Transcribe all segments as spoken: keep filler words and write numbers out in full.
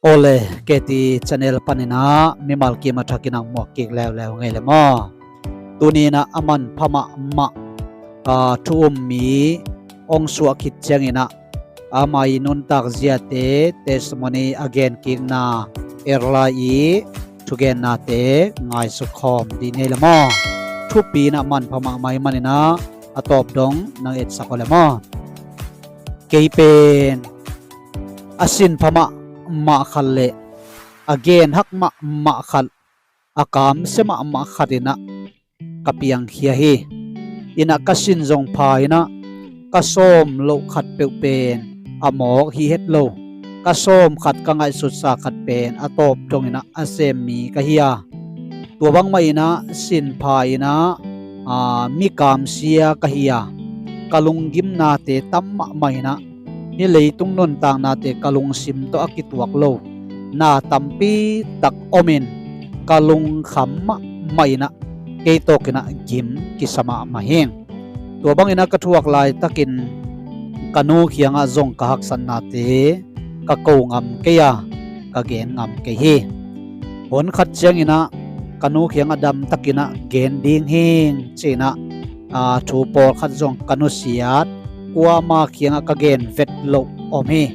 Ole, K T channel paninah mimal kim a thakin ang muak kik leuleu ngei le maw? Tuninah a manpha mahmah, a, thu um mi hong suah khit cianginah ama i nuntak ziate, testimony a genkikna, erlai i thugennate ngaisuk khawm dih ngei le maw? Thupi inah manpha mahmah i maninah a tawp dong nang etsak aw le maw? Kei pen a sinpha mahmah khat le a genhak mahmah khat, a kamsia mahmah khat inah ka piangkhia hi. Inah ka sin zong pha inah ka sawm loh khat peuh pen a mawk hi het lo. Ka sawm khat, ka ngaihsutsa khat pen a tawp dong inah a sem mi ka hi a, tua bangmah inah sin pha inah, a, mi kamsia ka hi a, ka lunggimnate tam mahmah inah, hih leitung nuntaknate ka lungsim tawh a kituak lo na tampi tak omin, ka lungkham mahmah inah kei tawkinah gim kisa mahmah hi. Tua banginah ka thuak laitakin ka nu kiangah zong ka haksatnate ka ko ngam kei a, ka gen ngam kei hi. Hun khat cianginah ka nu kiangah damtakinah gen ding hing cinah, a, thu pawlkhat zong ka nusiat, kuama kiangah ka gen vet loh om hi.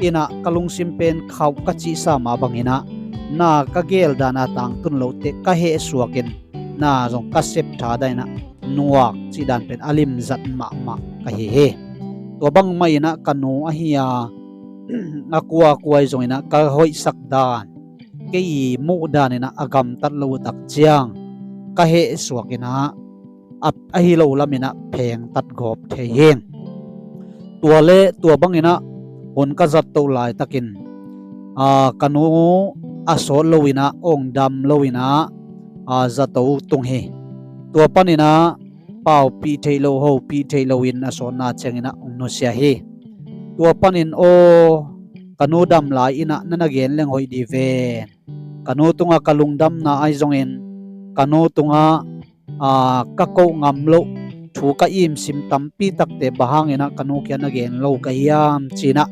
Inah ka lungsim pen khauh ka cihsa mah banginah na ka gel dana tangtun lohteh ka hehsuakin na zong ka sep tha daninah nuak cih dan pen a limzat mahmah ka hi hi. Tua bangmah inah ka nu ahi a, a kuakua i zonginah ka hoihsak dan, kei i muh daninah a gamtat lo uh tak ciang ka hehsuak inah a, ahi lo laminah phengtat gawp thei hi. Tua le tua banginah hun ka zattoh laitakin, a, ka nu a sawt loinah, ong dam loinah, a, zato tung hi. Tua paninah paupih theih lo, hopih theih loin a sawtna cianginah ong nusia hi. Tua panin aw, ka nu dam lai inah na na gen leng hoih dih ven. Ka nu tungah ka lungdamna ahi zongin ka nu tungah, a, ka koh ngam loh thu ka imsim tampi takte bang hanginah ka nu kiang na gen lo ka hiam cinah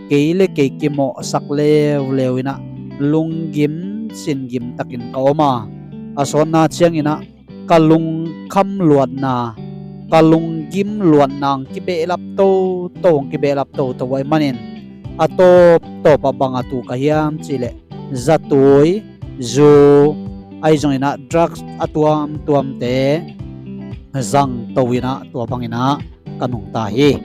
kei le kei kimawhsak leuleu inah lunggim singim takin ka om a, a sawtna cianginah ka lungkham luatna, ka lunggim luatna hong kibehlap toto, hong kibehlap toto ahih manin a tawptawp ah bang a tu ka hiam cihleh zatui, zu, ahi zonginah drugs a tuamtuamte zangto inah tua banginah ka nungta hi.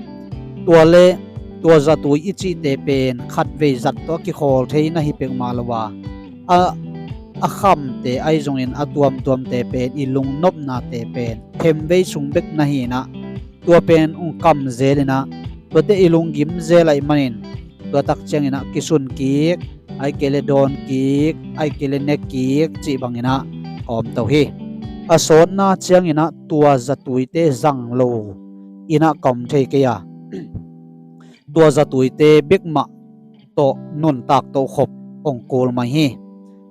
Tua le tua zatui i cihte pen khatvei zat tawh a kikhawl thei na hi peuhmah lo a, a, a khamte ahi zongin a tuamtuamte pen i lungnopnate pen themvei sung bek na hi inah tua pen ong kam zel inah tuate i lunggim zel ahih manin tua tak cianginah kisun kik, ahih kei le dawn kik, ahih kei le ne kik cih banginah ka omto hi. A sawtna cianginah tua zatuite zang lo inah ka om thei kei a, tua zatuite bek mah tawh nuntak tokhop ong kul mai hi.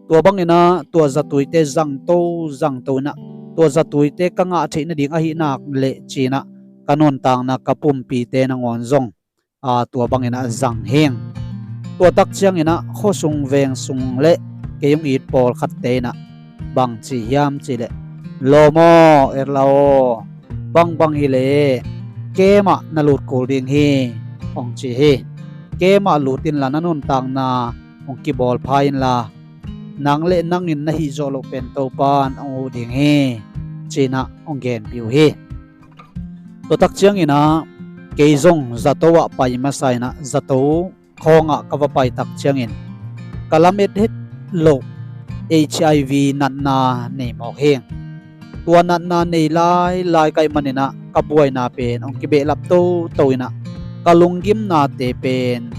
Tua banginah tua zatuite zangto zangto inah tua zatuite ka ngah theih nading ahih nak leh cinah ka nuntakna ka pumpite nangawn zong, a, tua banginah zang hing. Tua tak cianginah khuasung vengsung le kei hong it pawlkhatte inah bang ci hiam cihleh, lawm aw, erla aw, bangbang hileh kem ah na lut kul ding hi, hong ci hi. Kem ah lut inla na nuntakna hong kibawl pha inla nang le nangin na hih zawh loh pen Topan hong huh ding hi, cinah hong genpih uh hi. Tua tak cianginah kei zong zato ah pai masa inah zato khawngah ka va pai tak ciangin ka lamet het loh H I V natna nei mawk hi. Tua natna nei lailai ka hih maninah ka buaina pen hong kibehlap toto inah ka lunggimnate pen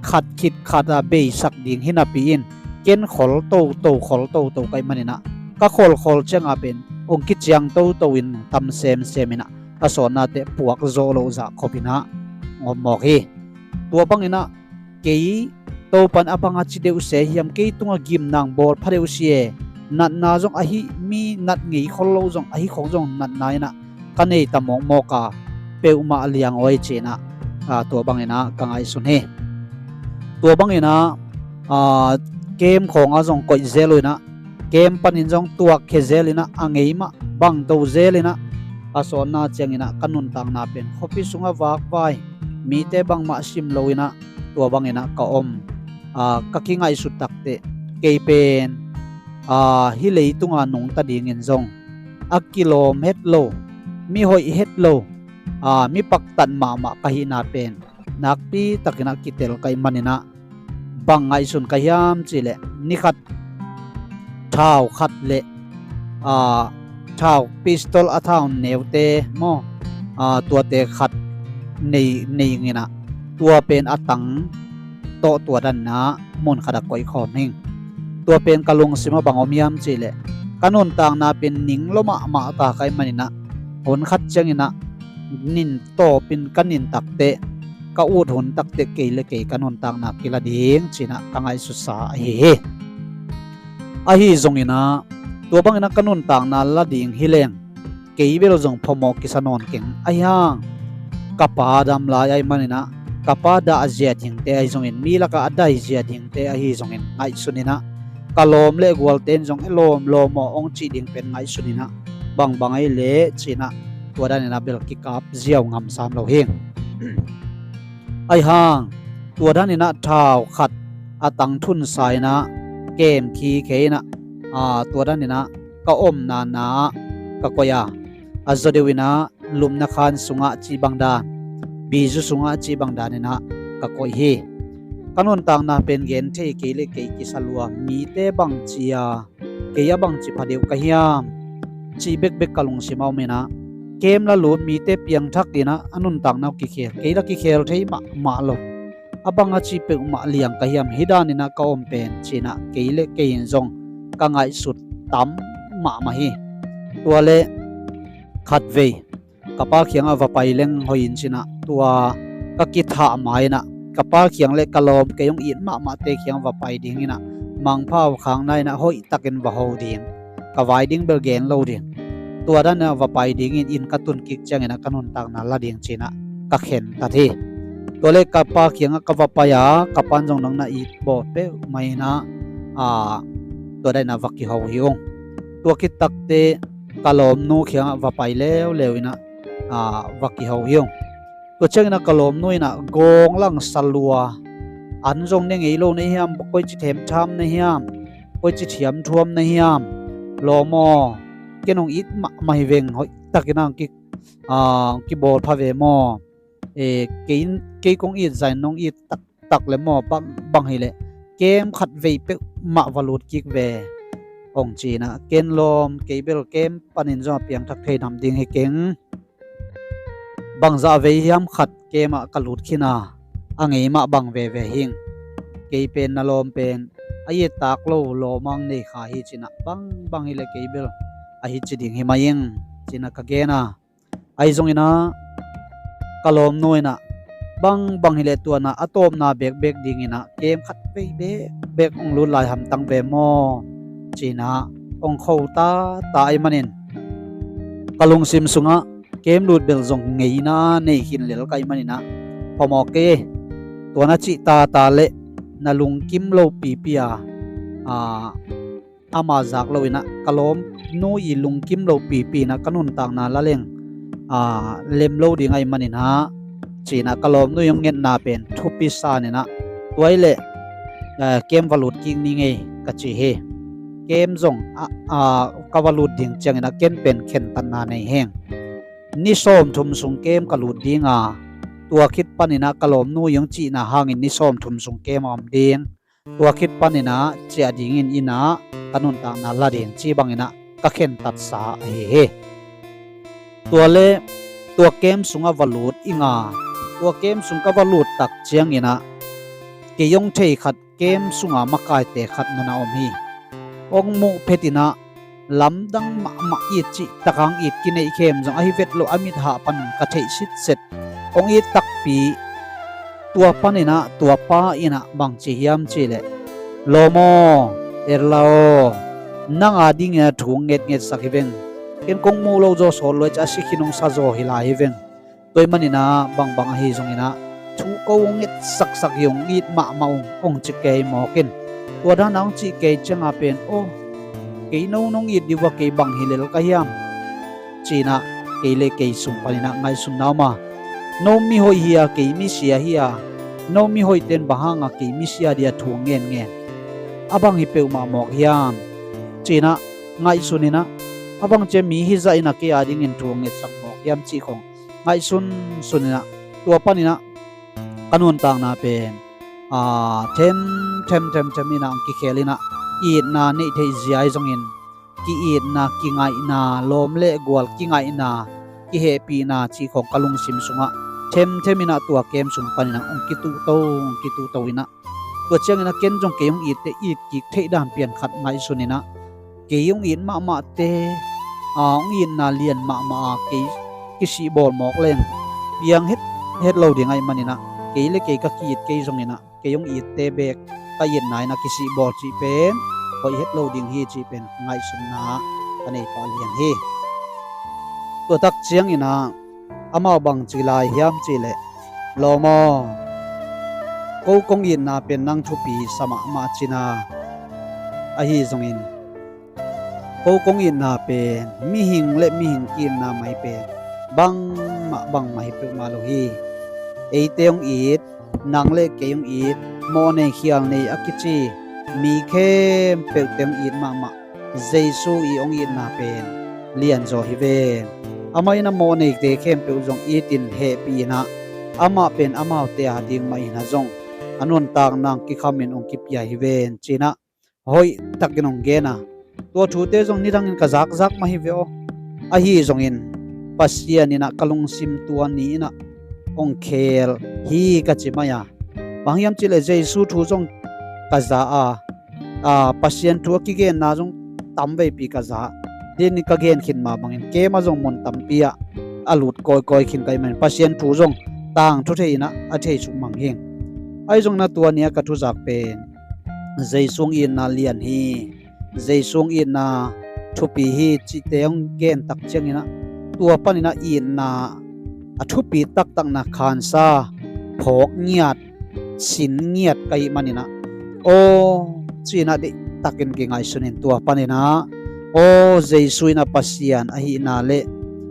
khat khit khat a beisak ding hi napi in ken khol toto khol toto ka hih maninah ka kholkhol cianga pen hong kiciang toto in tam semsem inah a sawtnate puak zawh loh zah khop inah hong om mawk hi. Tua banginah kei Topan a bang a ci deuh se hiam, kei tungah gimna hong bawl pha deuh si e, natna zong ahi, mi nat ngei khol lo zong ahi khong zong natna inah ka nei ta mawkmawk a, peuhmah liang awi cinah, aa, tua banginah ka ngaihsun hi. Tua banginah, aa, kem khawngah zong koih zel uh inah, kem panin zong tuakkhia zel inah, a ngei mah bangto zel inah, a sawtna cianginah ka nuntakna pen khuapi sungah vakvai, mite bangmah sim lo inah, tua banginah ka om. Aa, ka kingaihsut takteh kei pen, aa, hih leitunga nungta dingin zong a kilawm het lo, mi hoih het lo, aa, mi paktat mahmah ka hihna pen nakpi takinah kitel ka hih maninah, bang ngaihsun ka hiam cihleh, ni khat thau khat le, aa, thau pistol a thau neute maw, aa, tuate khat nei, nei inginah, tua pen a tang tawh tua daninah mun khatah koihkhawm hing. Tua pen ka lungsimah bang om hiam cihleh, ka nuntakna pen ning lua mahmah ta ka hih maninah, hun khat cianginah nin tawpin ka nin takteh, ka ut hun takteh kei le kei ka nuntakna kila ding cinah ka ngaihsutsa ahi hi. Ahi zonginah, tua banginah ka nuntakna la ding hileng, kei bel zong phamawh kisa nawn keng ahi hang. Ka pa dam lai ahih maninah, ka pa dah a zia dingte ahi zongin, mi lakah a dai zia dingte ahi zongin ngaihsun inah, ka lawm le gualte in zong e lawm lawm aw hong cih ding pen ngaihsun inah, bangbang ahi leh cinah, tua daninah bel kikap ziau ngamsam lo hing. Ahi hang, tua daninah thau khat a tang thunsa inah, kem khi khe inah, aa, tua daninah ka omna na-ah ka koih a, a zaw deuh inah lumna khan sungah cih bang dan, bizu sungah cih bang daninah ka koih hi. Ka nuntakna pen genthei kei le kei kisa lua, mite bang ci-a, kei a bangci pha deuh ka hiam cih bekbek ka lungsimah om inah, kem la lut, mite piangthak dinah a nuntakna uh kikhel, kei la kikhel thei mahmah lo. A bang a cih peuhmah liang ka hiam, hih daninah ka om pen cinah kei le kei in zong ka ngaihsut tam mahmah hi. Tua le khatvei ka pa kiangah va pai leng hoih in cinah, tua ka kithah ma inah, ka pa kiang le ka lawm kei hong it mahmahte kiang va pai ding inah, mangpha uh khang na inah hoihtakin va ho ding, ka vai ding bel gen lo ding. Tua daninah va pai dingin inn ka tun kik cianginah ka nuntakna la ding cinah ka khentat hi. Tua le ka pa kiangah ka va pai a, ka pan zong nang na it bawl peuhmah inah, aa, tua daninah va kiho hi ung. Tua khit takteh ka lawmnu kiangah va pai leuleu inah, aa, va kiho hi ung. Tua cianginah ka lawmnu inah gawng lang sa lua, an zong ne ngei lo na hiam, koici themtham na hiam, koici thiamthuam na hiam, lawm aw, ken hong it mahmah hi veng, hoihtakin hong ki, aa, kibawl pha ve maw? E, kei, kei kong it zah in nong it taktak le maw, bang, bang hileh kem khatvei peuhmah va lut kik ve, hong cinah, ken lawm, kei bel kem panin zong a piangthak thei nam ding hi keng. Bangzah vei hiam khat kem ah ka lut khin a, a ngei mah bang veve hing. Kei pen na lawm pen a it tak lo lawm hong nei kha hi cinah, bangbang hileh kei bel ahi ci ding hi mai ing cinah ka gen a. Ahi zonginah ka lawmnu inah, bangbang hileh tua na a tawpna bekbek dinginah kem khatvei bekbek hong lut lai hamtang ve maw, cinah hong kho tata ahih manin, ka lungsim sungah kem lut bel zong ngeina nei khin lel ka hih maninah, phamawh kei e. Tua na cih tata le na lungkim lo pipi a, aa, ama zak lo inah ka lawmnu i lungkim lo pipi inah ka nuntakna la leng, aa, lem lo ding ahih maninah, cinah ka lawmnu i hong ngetna pen thupi san inah, tua hileh, aa, kem va lut kik ni ngei ka ci hi. Kem zong, a, a, ka va lut ding cianginah ken pen khentatna nei heng. Ni sawmthum sung kem ka lut ding a, tua khit paninah ka lawmnu i hong cihna hangin ni sawmthum sung kem a om ding. Tua khit paninah ciah dingin innah ka nuntakna la ding ci banginah ka khentatsa ahi hi. Tua le tua kem sungah va lut ing a, tua kem sung ka va lut tak cianginah kei hong thei khat kem sunga makaite khat nana om hi. Hong muh phetinah lamdang mahmah it cih takang it kineih khem zong ahi vet loh a mit hah panin ka theih sitset. Hong it takpi tua paninah tua pa inah bangci hiam cihleh, lawm aw, erla aw, nang a dingin a thu ngetngetsak hi veng. Ken kong muh lo zaw sawt luai ci a si khin hong sa zaw hi lai hi veng. Tua ahih manin ah bangbang ahi zongin ah thu ko hong nget saksak hi, hong it mahmah ung, hong ci kei mawk in. Tua dan a hong cih kei ciangin pen, aw, kei no nong it dih uh a, kei bang hi lel ka hiam, ci-in ah kei le kei sung panin ah ngaihsutna om a, no mihoih hi a, kei misia hi a, no mihoihte in bang hangin kei misia ding a thu hong ngenngen, a bang hi peuhmah mawk hiam, ci-in ah ngaihsun in ah, a bang ci a mi hizah in ah kei adingin thu hong ngetsak mawk hiam cih khong ngaihsunsun in ah, tua panin ah ka nuntakna pen, aa, themthem themthem in ah hong kikhel in ah, itna neih theih zia ahi zongin, ki-itna, kingaihna, lawm le gual kingaihna, kihehpihna cih khong ka lungsim sungah themthem in ah tua kem sung panin ah hong kituhto, hong kituhto in ah, tua ciangin ah ken zong kei hong itte it kik theih dan pian khat ngaihsun in ah, kei hong it mahmahte, aa, hong itna lian mahmah a kei kisihbawl mawk leng piang het, het lo ding ahih manin ah, kei le kei ka ki-it kei zongin ah kei hong itte beek ka itna in ah kisihbawl cih pen hoih het lo ding hi cih pen ngaihsutna ka nei pah lian hi. Tua tak ciangin ah amau bang ci lai hiam cih leh, lawm aw, ko kong itna pen nang thupi sa mahmah cin a, ahi zongin ko kong itna pen mihing le mihing ki-itna mah hi pen bangmah bangmah hi peuhmah lo hi. Eite hong it, nang le kei hong it, mawhnei khialnei a kici mi khempeuhte hong it mahmah Jesu i hong itna pen lianzaw hi ven. Amah in a mawhneite khempeuh zong itin hehpih in ah, amah pen amaute ading mah in ah zong a nuntakna hong kikhamin hong kipia hi ven, ci-in ah hoih takin hong gen a, tua thute zong nidangin ka zakzak mah hi ve aw. Ahi zongin Pasian in ah ka lungsim tua ni in ah hong khel hi ka ci mai a. Bang hiam cih leh Jesu thu zong ka za a, aa, Pasian thu a kigenna zong tamveipi ka za. Dinin ka gen khin mah bangin kem ah zong mun tampi ah a lut kawikawi khin ka hih manin Pasian thu zong tangthu thei in ah a thei suk mang hi. Ahi zongin ah tua ni a ka thuzak pen Jesu hong itna lian hi, Jesu hong itna thupi hi cihte hong gen tak ciangin ah, tua panin ah itna a thupi taktakna khansa phawk ngiat, sin ngiat ka hih manin ah, aw, ci-in ah deihtakin kingaihsun in, tua panin ah, aw, Jesu in ah Pasian ahihna le,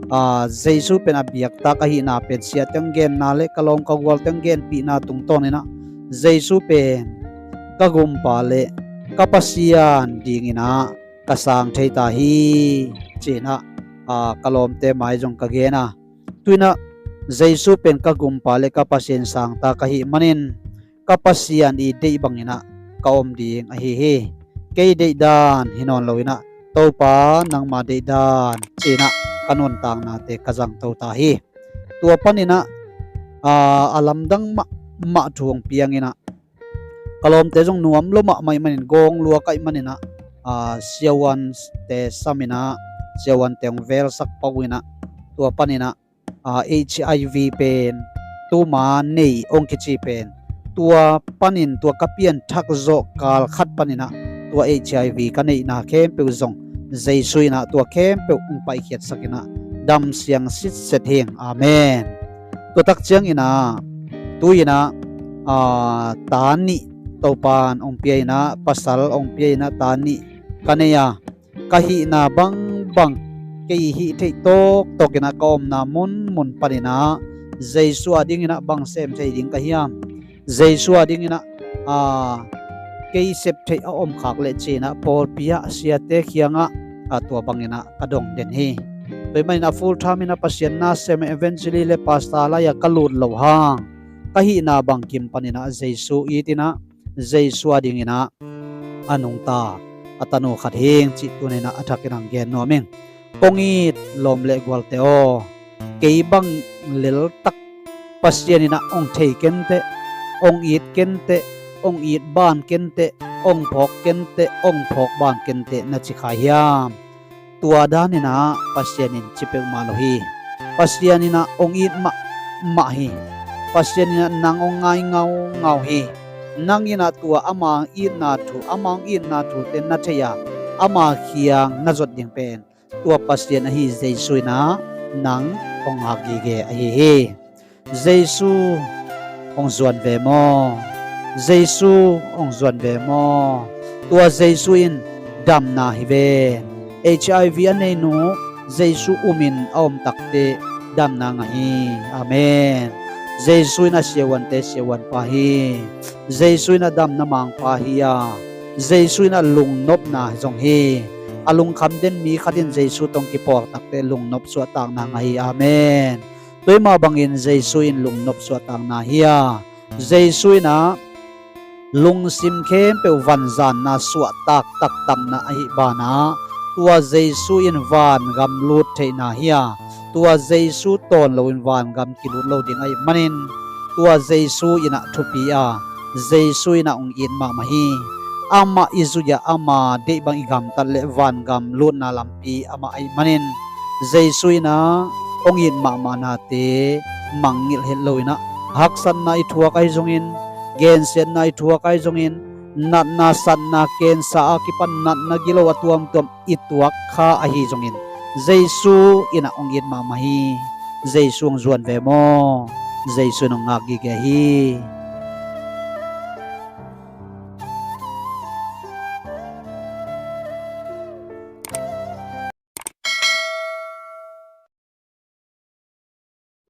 aa, Jesu pen a biaktak ahihna pen siate hong genna le ka lawm ka gualte hong genpihna tungtawn in ah Jesu pen ka gumpa le ka Pasian dingin ah ka sang thei ta hi, ci-in ah, aa, ka lawmte mai zong ka gen a. Tu-in ah Jesu pen ka gumpa le ka Pasian sang ta ka hih manin ka Pasian i deih bangin ah ka om ding ahi hi. Kei deih dan hi nawn lo in ah Topa nangma deih dan, ci-in ah ka nuntaknate ka zangto ta hi. Tua panin ah, aa, a lamdang mahmah thu hong piang in ah, ka lawmte zong nuam lo mahmah ahih manin, gawng lua ka hih manin ah, aa, siavuante sam in ah, siavuante hong velsak pah uh in ah, tua panin ah, aa, H I V pen, tuma nei hong kici pen, tua panin tua ka pianthak zawh kal khat panin ah tua H I V ka neihna khempeuh zong Jesu in ah tua khempeuh hong paikhiatsak in ah damsiang sitset hing. Amen. Tua tak ciangin ah, tu-in ah, aa, ta nih Topa'n hong pia in ah, pasal hong pia in ah, ta nih ka nei a, ka hihna bangbang, kei hih theih tawktawk in ah ka omna munmun panin ah Jesu adingin ah bang sem thei ding ka hiam? Jesu adingin ah, aa, kei sep theih a om khak leh, ci-in ah pawlpi ah siate kiangah, aa, tua bangin ah ka dong den hi. Tua ahih manin ah full time in ah Pasian nasem, evangelist le pastor lai-ah ka lut loh hang, ka hihna bangkim panin ah Jesu it in ah, Jesu adingin ah a nungta a tanu khat hing cih tuni-in ah a thakin hong gen nuam ing. Kong it lawm le gualte aw, kei bang leltak Pasian in ah hong thei kenteh, hong it kenteh, hong it ban kenteh, hong phawk kenteh, hong phawk ban kenteh na ci kha hiam? Tua danin ah Pasian in ci peuhmah lo hi. Pasian in ah hong it mahmah hi. Pasian in ah nang hong ngai ngaungau hi. Nang in ah tua ama itna thu, ama hong itna thute na thei a, ama kiang na zot ding pen tua Pasian ahi Jesu in ah nang hong ngak gige ahi hi. Jesu hong zuan ve maw? Jesu hong zuan ve maw? Tua Jesu in damna hi ve. H I V a nei nu, Jesu umin a om takte damna ngah hi. Amen. Jesu in a siahuante siahuanpa hi. Jesu in a damna mangpa hi a, Jesu in a lungnopna zong hi. A lungkham den mi khat in Jesu tawh kipawl takte lungnop suahtakna ngah hi. Amen. Tua mah bangin Jesu in lungnop suahtakna hi a, Jesu in a lungsim khempeuh vanzanna suahtak taktakna ahih banah, tua Jesu in vangam lut theihna hi a, tua Jesu tawn loin vangam kilut lo ding ahih manin, tua Jesu in a thupi a, Jesu in a hong it mahmah hi. Amah i zui a, ama deih bang i gamtat leh vangam lutna lampi amah ahih manin, Jesu in a hong it mahmah nate mangngilh het lo in a, haksatna i thuak ahi zongin, gensiatna i thuak ahi zongin, natna satna kensa a kipan natna gilo a tuamtuam i tuak kha ahi zongin, Jesu in a hong it mahmah hi. Jesu hong zuan ve maw? Jesu in hong ngak gige hi.